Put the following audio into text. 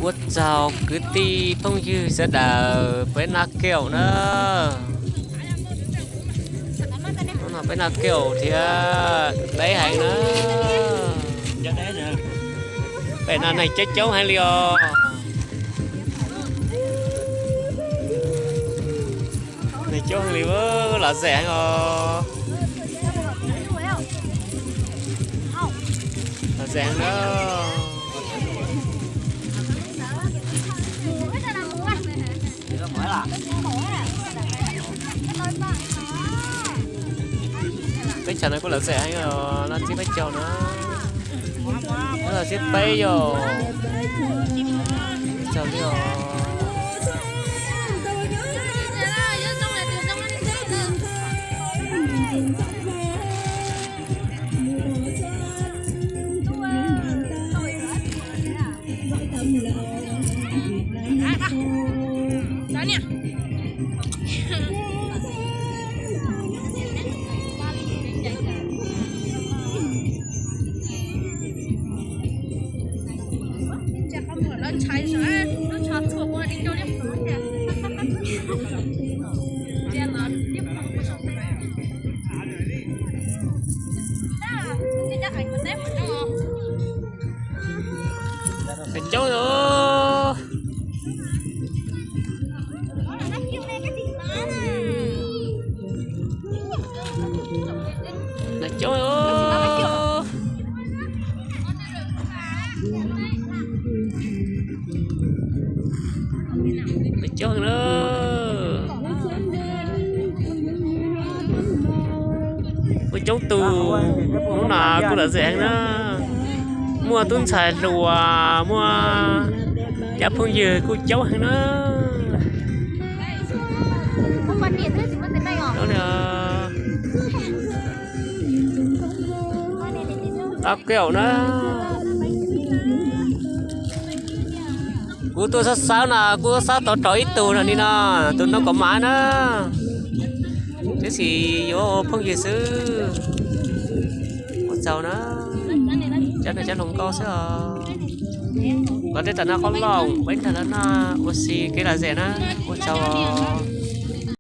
Ua tsaug kwv tij phooj ywg sawv daws, peb noj kiaum na. Hnub no peb noj kiaum thiab deb heev na. Pem no neeg coob coob heev li os. Neeg coob heev li, lom zem heev os. Lom zem heev na. Teb chaws no kuj lom zem heev os, no txib peb caug na. Lom zem peb yom. Tsaug li os. Coob os. Coob os. Coob na. Muaj coob tus, hnub no kuj lom zem heev na. Muaj tub ntxhais hluas, muaj cov phooj ywg kuj coob heev na. Tau kiaum na. Kuv tuaj xab xab no kuj xab tau rau ib tug no li no, tus no kom mas na. Tab sis yuav ua phooj ywg xwb. Ua tsaug na. Cov no cov hluas nkauj xwb os. Los tej tam no qhob looj peb ntag lawm no, ua si kev lom zem na. Ua tsaug os.